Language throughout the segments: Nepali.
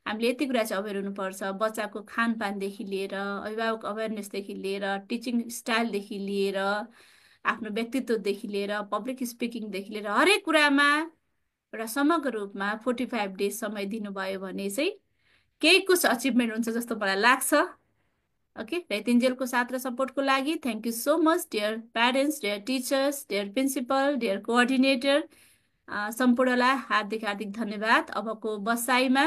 हामीले यति कुरा चाहिँ अवेर हुनुपर्छ। बच्चाको खानपानदेखि लिएर, अभिभावक अवेरनेसदेखि लिएर, टिचिङ स्टाइलदेखि लिएर, आफ्नो व्यक्तित्वदेखि लिएर, पब्लिक स्पिकिङदेखि लिएर हरेक कुरामा एउटा समग्र रूपमा 45 डेज समय दिनुभयो भने चाहिँ केही कुछ अचिभमेन्ट हुन्छ जस्तो मलाई लाग्छ। ओके, राइतिन्जेलको साथ र सपोर्टको लागि thank you so much dear parents, dear teachers, dear principal, dear coordinator, सम्पूर्णलाई हार्दिक हार्दिक धन्यवाद। अबको बसाइमा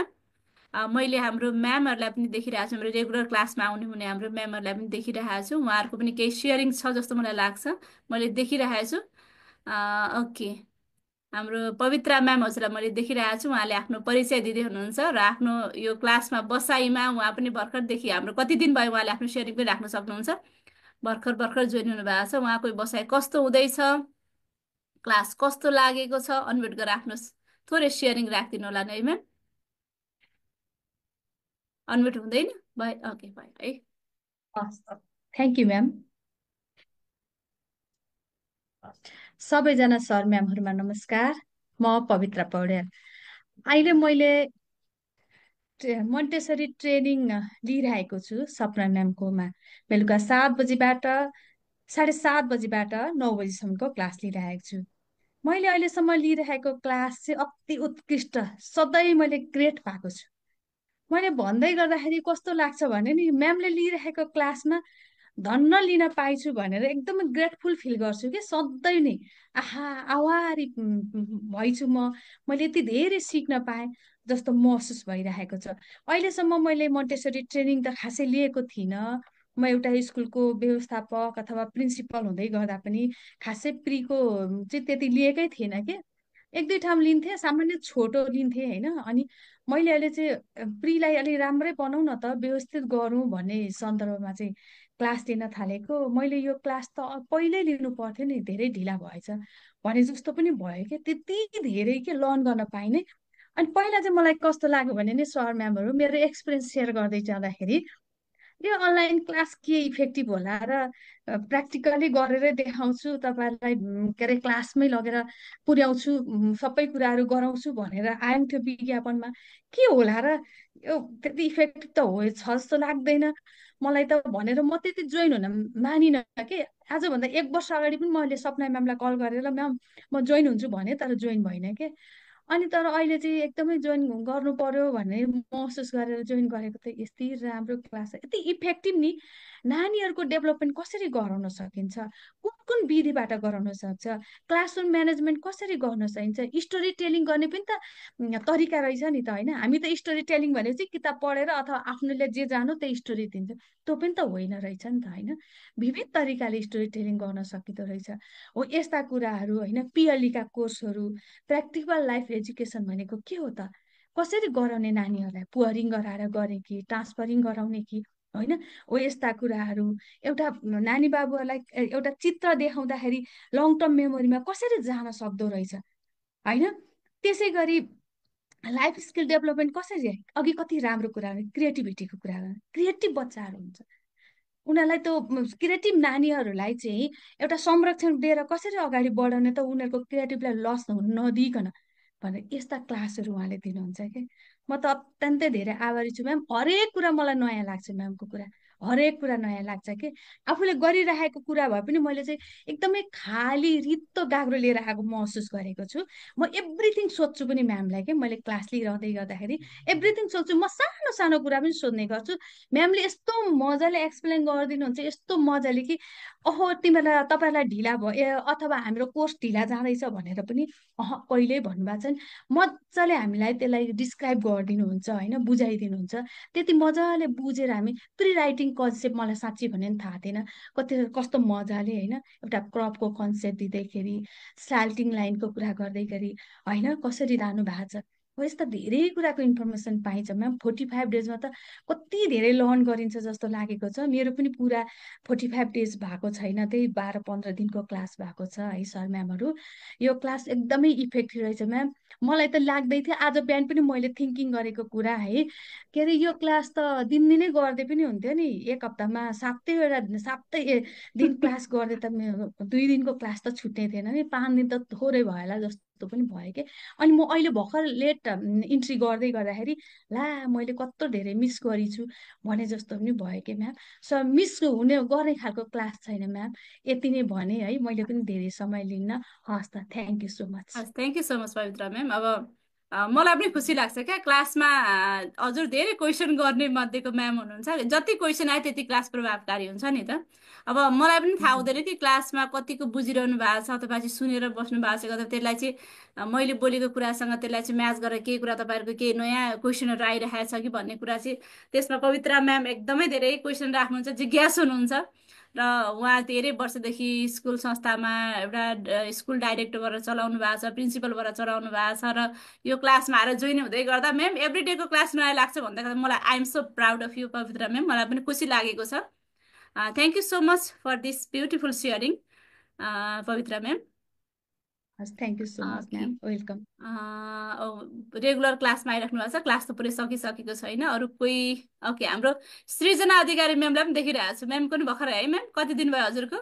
मैले हाम्रो म्यामहरूलाई पनि देखिरहेको छु, हाम्रो रेगुलर क्लासमा आउने हुने हाम्रो म्यामहरूलाई पनि देखिरहेको छु। उहाँहरूको पनि केही सेयरिङ छ जस्तो मलाई लाग्छ, मैले देखिरहेको छु। ओके, हाम्रो पवित्रा म्याम हजुरलाई मैले देखिरहेको छु, उहाँले आफ्नो परिचय दिँदै हुनुहुन्छ र आफ्नो यो क्लासमा बसाइमा उहाँ पनि भर्खरदेखि, हाम्रो कति दिन भयो उहाँले आफ्नो सेयरिङ पनि राख्न सक्नुहुन्छ। भर्खर भर्खर जोइन हुनुभएको छ। उहाँको बसाइ कस्तो हुँदैछ, क्लास कस्तो लागेको छ, अनम्युट गरेर आफ्नो थोरै सेयरिङ राखिदिनु होला न है म्याम। अनम्युट हुँदैन भयो? ओके भयो है। Thank you ma'am. सबैजना सर म्यामहरूमा नमस्कार। म पवित्रा पौड्याल। अहिले मैले मोन्टेसरी ट्रेनिङ लिइरहेको छु सपना म्यामकोमा। बेलुका 7 बजीबाट 7:30 बजीबाट 9 बजीसम्मको क्लास लिइरहेको छु। मैले अहिलेसम्म लिइरहेको क्लास चाहिँ अति उत्कृष्ट, सधैँ मैले ग्रेट पाएको छु। मैले भन्दै गर्दाखेरि कस्तो लाग्छ भने नि, म्यामले लिइरहेको क्लासमा धन्न लिन पाइछु भनेर एकदमै ग्रेटफुल फिल गर्छु कि सधैँ नै। आहा, आभारी भइछु मैले यति धेरै सिक्न पाएँ जस्तो महसुस भइरहेको छ। अहिलेसम्म मैले मोन्टेसरी ट्रेनिङ त खासै लिएको थिइनँ। म एउटा स्कुलको व्यवस्थापक अथवा प्रिन्सिपल हुँदै गर्दा पनि खासै प्रीको चाहिँ त्यति लिएकै थिएन कि। एक दुई ठाउँ लिन्थेँ, सामान्य छोटो लिन्थेँ होइन। अनि मैले अहिले चाहिँ प्रीलाई अलिक राम्रै बनाउन त व्यवस्थित गरौँ भन्ने सन्दर्भमा चाहिँ क्लास लिन थालेको। मैले यो क्लास त पहिल्यै लिनु पर्थ्यो नि, धेरै ढिला भएछ भने जस्तो पनि भयो कि। त्यति धेरै के लर्न गर्न पाइने। अनि पहिला चाहिँ मलाई कस्तो लाग्यो भने नि सर म्यामहरू, मेरो एक्सपिरियन्स सेयर गर्दै जाँदाखेरि यो अनलाइन क्लास के इफेक्टिभ होला र प्र्याक्टिकली गरेरै देखाउँछु तपाईँहरूलाई, के अरे क्लासमै लगेर पुर्याउँछु, सबै कुराहरू गराउँछु भनेर आइन्थ्यो विज्ञापनमा। के होला र यो त्यति इफेक्टिभ त हो छ जस्तो लाग्दैन मलाई त भनेर म त्यति जोइन हुन मानिनँ कि। आजभन्दा 1 वर्ष अगाडि पनि मैले सपना म्यामलाई कल गरेर म्याम म जोइन हुन्छु भने, तर जोइन भइनँ कि। अनि तर अहिले चाहिँ एकदमै जोइन गर्नु पर्यो भन्ने महसुस गरेर जोइन गरेको त। यति राम्रो क्लास, यति इफेक्टिभ नि। नानीहरूको डेभलपमेन्ट कसरी गराउन सकिन्छ, कुन कुन विधिबाट गराउन सक्छ, क्लासरुम म्यानेजमेन्ट कसरी गर्न सकिन्छ, स्टोरी टेलिङ गर्ने पनि त तरिका रहेछ नि त होइन। हामी त स्टोरी टेलिङ भनेपछि किताब पढेर अथवा आफूले जे जानु त्यही स्टोरी दिन्छ, त्यो पनि त होइन रहेछ नि त होइन। विविध तरिकाले स्टोरी टेलिङ गर्न सकिँदो रहेछ हो। यस्ता कुराहरू होइन, पिएलईका कोर्सहरू, प्र्याक्टिकल लाइफ एजुकेसन भनेको के हो त, कसरी गराउने, नानीहरूलाई पुवरिङ गराएर गर्ने कि ट्रान्सफरिङ गराउने कि होइन हो। यस्ता कुराहरू एउटा नानी बाबुहरूलाई एउटा चित्र देखाउँदाखेरि लङ टर्म मेमोरीमा कसरी जान सक्दो रहेछ होइन। त्यसै गरी लाइफ स्किल डेभलपमेन्ट कसरी, अघि कति राम्रो कुरा, क्रिएटिभिटीको कुरा, क्रिएटिभ बच्चाहरू हुन्छ उनीहरूलाई त, क्रिएटिभ नानीहरूलाई चाहिँ एउटा संरक्षण दिएर कसरी अगाडि बढाउने त, उनीहरूको क्रिएटिभलाई लस नदिइकन भनेर यस्ता क्लासहरू उहाँले दिनुहुन्छ कि। म त अत्यन्तै धेरै आभारी छु म्याम। हरेक कुरा मलाई नयाँ लाग्छ म्यामको कुरा, हरेक कुरा नयाँ लाग्छ कि। आफूले गरिरहेको कुरा भए पनि मैले चाहिँ एकदमै खाली रित्तो गाग्रो लिएर आएको महसुस गरेको छु। म एभ्रिथिङ सोध्छु पनि म्यामलाई कि, मैले क्लास लिइरहँदै गर्दाखेरि एभ्रिथिङ सोध्छु। म सानो सानो कुरा पनि सोध्ने गर्छु। म्यामले यस्तो मजाले एक्सप्लेन गरिदिनुहुन्छ, यस्तो मजाले कि ओहो तिमीलाई, तपाईँलाई ढिला भयो अथवा हाम्रो कोर्स ढिला जाँदैछ भनेर पनि पहिल्यै भन्नुभएको छ नि। मजाले हामीलाई त्यसलाई डिस्क्राइब गरिदिनुहुन्छ होइन, बुझाइदिनुहुन्छ। त्यति मजाले बुझेर हामी प्रि राइटिङ कन्सेप्ट, मलाई साँच्ची भने नि थाहा थिएन कति कस्तो मजाले होइन, एउटा क्रपको कन्सेप्ट दिँदैखेरि, स्लाल्टिङ लाइनको कुरा गर्दैखेरि होइन कसरी लानु भएको छ हो। यस्ता धेरै कुराको इन्फर्मेसन पाइन्छ म्याम। 45 डेजमा त कति धेरै लर्न गरिन्छ जस्तो लागेको छ। मेरो पनि पुरा 45 डेज भएको छैन, त्यही 12-15 दिनको क्लास भएको छ है सर म्यामहरू। यो क्लास एकदमै इफेक्टिभ रहेछ म्याम। मलाई त लाग्दै थियो, आज बिहान पनि मैले थिङ्किङ गरेको कुरा है, के अरे यो क्लास त दिनदिनै गर्दै पनि हुन्थ्यो नि। एक हप्तामा 7 दिन क्लास गर्दै त 2 दिनको क्लास त छुट्ने थिएन नि। 5 दिन त थोरै भयो होला जस्तो जस्तो पनि भयो कि। अनि म अहिले भर्खर लेट इन्ट्री गर्दै गर्दाखेरि ला मैले कत्रो धेरै मिस गरेछु भने जस्तो पनि भयो कि म्याम। सो मिस हुने गर्ने खालको क्लास छैन म्याम। यति नै भने है, मैले पनि धेरै समय लिन्न। हस् त, थ्याङ्क यू सो मच। हस्, थ्याङ्क यू सो मच पवित्र म्याम। अब मलाई पनि खुसी लाग्छ क्या क्लासमा हजुर धेरै क्वेसन गर्ने मध्येको म्याम हुनुहुन्छ। जति क्वेसन आयो त्यति क्लास प्रभावकारी हुन्छ नि त। अब मलाई पनि थाहा हुँदैन कि क्लासमा कतिको बुझिरहनु भएको छ अथवा चाहिँ सुनेर बस्नु भएको छ, अथवा त्यसलाई चाहिँ मैले बोलेको कुरासँग त्यसलाई चाहिँ म्याच गरेर केही कुरा तपाईँहरूको केही नयाँ क्वेसनहरू आइरहेको छ कि भन्ने कुरा चाहिँ त्यसमा पवित्र म्याम एकदमै धेरै क्वेसन राख्नुहुन्छ, जिज्ञासु हुनुहुन्छ। र उहाँ धेरै वर्षदेखि स्कुल संस्थामा एउटा स्कुल डाइरेक्टर भएर चलाउनु भएको छ, प्रिन्सिपल भएर चलाउनु भएको छ। र यो क्लासमा आएर जोइन हुँदै गर्दा म्याम एभ्री डेको क्लास नयाँ लाग्छ भन्दा मलाई I am so proud of you Pavitra ma'am. मलाई पनि खुसी लागेको छ। Thank you so much for this beautiful sharing Pavitra ma'am. हस्, thank you so much okay, ma'am, welcome. Regular क्लासमा आइराख्नु भएको छ, क्लास त पुरै सकिसकेको छैन। अरू कोही? ओके, हाम्रो सृजना अधिकारी म्यामलाई पनि देखिरहेको छु। म्यामको पनि भर्खर है म्याम, कति दिन भयो हजुरको?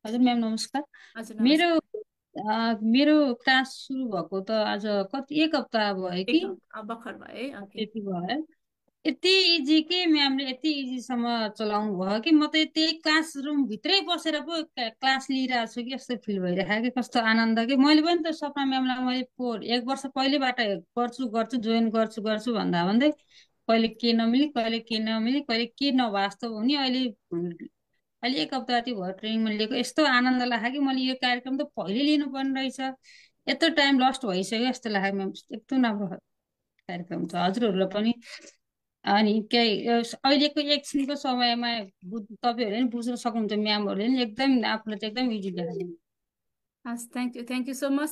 हजुर म्याम नमस्कार। हजुर मेरो नमस्कार। मेरो क्लास सुरु भएको त आज कति 1 हप्ता भयो कि भर्खर भयो है। ओके, त्यति भयो। यति इजी के म्यामले यति इजीसम्म चलाउनु भयो कि म त त्यही क्लासरुम भित्रै बसेर पो क्लास लिइरहेको छु कि जस्तो फिल भइरहेको कि कस्तो आनन्द कि। मैले पनि त सपना म्यामलाई मैले 1 वर्ष पहिलेबाट गर्छु गर्छु जोइन गर्छु गर्छु भन्दा भन्दै कहिले के नमिली कहिले के नमिली कहिले के नभए जस्तो हुने। अहिले अहिले 1 हप्ता जति भयो ट्रेनिङमा लिएको, यस्तो आनन्द लाग्यो कि मैले यो कार्यक्रम त पहिले लिनुपर्ने रहेछ। यत्रो टाइम लस्ट भइसक्यो जस्तो लाग्यो म्याम। एकदम राम्रो कार्यक्रम छ हजुरहरूलाई पनि। अनि केही अहिलेको एकछिनको समयमा तपाईँहरूले पनि बुझ्न सक्नुहुन्छ, म्यामहरूले पनि एकदम आफूलाई चाहिँ एकदम इजी लाग्यो। हस्, थ्याङ्क यू सो मच।